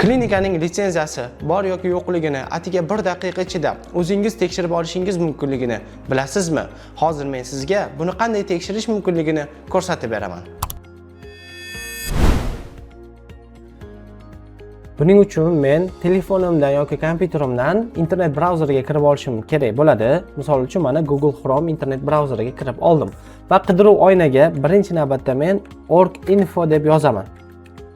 Klinikaning litsenziyasi bor yoki yo'qligini atiga bir daqiqa ichida o'zingiz tekshirib olishingiz mumkinligini bilasizmi? Hozir men sizga buni qanday tekshirish mumkinligini ko'rsatib beraman. Buning uchun men telefonimdan yoki kompyuterimdan internet brauzeriga kirib olishim kerak bo'ladi. Misol uchun, mana Google Chrome internet brauzeriga kirib oldim va qidiruv oynaga birinchi navbatda men org.info deb yozaman.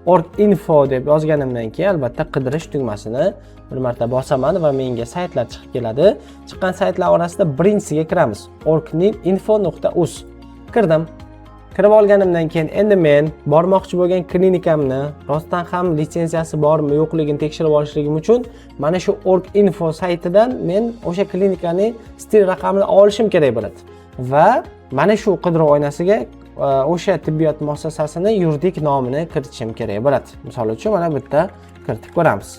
Org.info deb yozganimdan keyin albatta qidirish tugmasini bir marta bosaman va menga saytlar chiqib keladi. Chiqqan saytlar orasida birinchisiga kiramiz. org.info.uz kirdim. Kirib olganimdan keyin endi men bormoqchi bo'lgan klinikamni rostdan ham litsenziyasi bormi yo'qligini tekshirib olishligim uchun mana shu org.info saytidan men o'sha klinikani STIR raqamini olishim kerak bo'ladi. Va mana shu qidiruv oynasiga o'sha tibbiyot muassasasini yuridik nomini kiritishim kerak bo'ladi. Misol uchun, mana bu yerda kiritib ko'ramiz.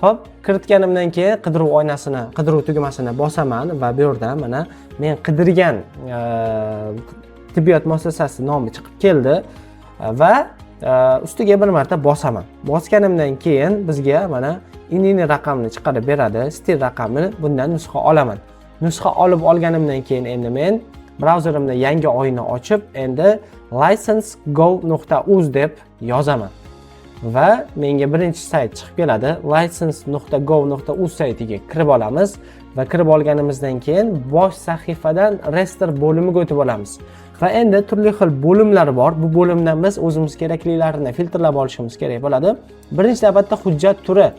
Xo'p, kiritganimdan keyin qidiruv oynasini, qidiruv tugmasini bosaman va bu yerda mana men qidirgan tibbiyot muassasasi nomi chiqib keldi va ustiga bir marta bosaman. Bosganimdan keyin bizga mana INN raqamini chiqarib beradi, STIR raqamini, bundan nusxa olaman. Nusxa olib olganimdan keyin endi men brauzerimda yangi oyna ochib, endi license.gov.uz deb yozaman. Va menga birinchi sayt chiqib keladi. license.gov.uz saytiga kirib olamiz va kirib olganimizdan keyin bosh sahifadan reyestr bo'limiga o'tib olamiz. Va endi turli xil bo'limlar bor. Bu bo'limdan biz o'zimiz keraklilarini filtrlab olishimiz kerak bo'ladi. Birinchi navbatda hujjat turi.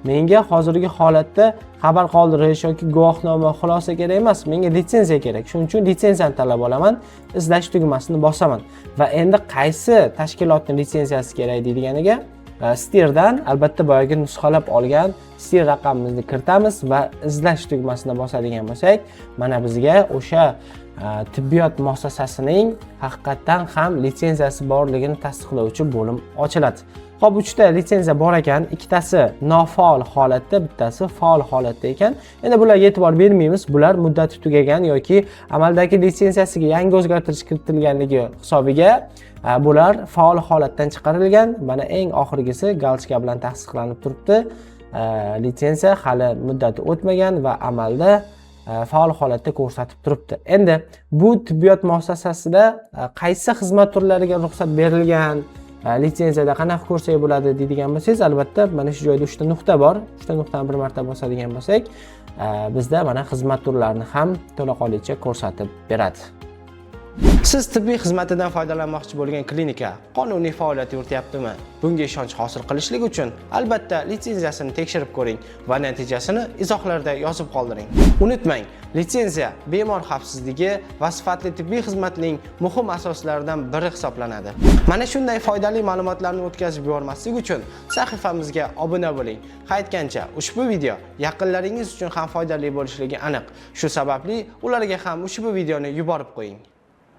Menga hozirgi holatda xabar qoldirish yoki guvohnoma, xulosa kerak emas, menga litsenziya kerak. Shuning uchun litsenziyani tanlab olaman, izlash tugmasini bosaman va endi qaysi tashkilotning litsenziyasi kerak deydiganiga STIRdan albatta boyagi nusxalab olgan STIR raqamimizni kiritamiz va izlash tugmasini bosadigan bo'lsak, mana bizga o'sha tibbiyot muassasasining haqiqatdan ham litsenziyasi borligini tasdiqlovchi bo'lim ochiladi. Xo'p, uchta litsenziya bor ekan, ikkitasi nofaol holatda, bittasi faol holatda ekan. Endi bularga e'tibor bermaymiz. Bular muddati tugagan yoki amaldagi litsenziyasiga yangi o'zgartirish kiritilganligi hisobiga bular faol holatdan chiqarilgan. Mana eng oxirgisi галочка bilan tasdiqlanib turibdi. Litsenziya hali muddati o'tmagan va amalda faol holatda ko'rsatib turibdi. Endi bu tibbiyot muassasasida qaysi xizmat turlariga ruxsat berilgan, litsenziyada qanaqa ko'rsak bo'ladi deydigan bo'lsangiz, albatta mana shu joyda uchta nuqta bor. Uchta nuqtani bir marta bosadigan bo'lsak, bizda mana xizmat turlarini ham to'laqonlicha ko'rsatib beradi. Siz tibbiy xizmatidan foydalanmoqchi bo'lgan klinika qonuniy faoliyat yurityaptimi? Bunga ishonch hosil qilishlik uchun albatta litsenziyasini tekshirib ko'ring va natijasini izohlarda yozib qoldiring. Unutmang, litsenziya bemor xavfsizligi va sifatli tibbiy xizmatning muhim asoslaridan biri hisoblanadi. Mana shunday foydali ma'lumotlarni o'tkazib yubormaslik uchun sahifamizga obuna bo'ling. Qaytgancha ushbu video yaqinlaringiz uchun ham foydali bo'lishligi aniq. Shu sababli ularga ham ushbu videoni yuborib qo'ying.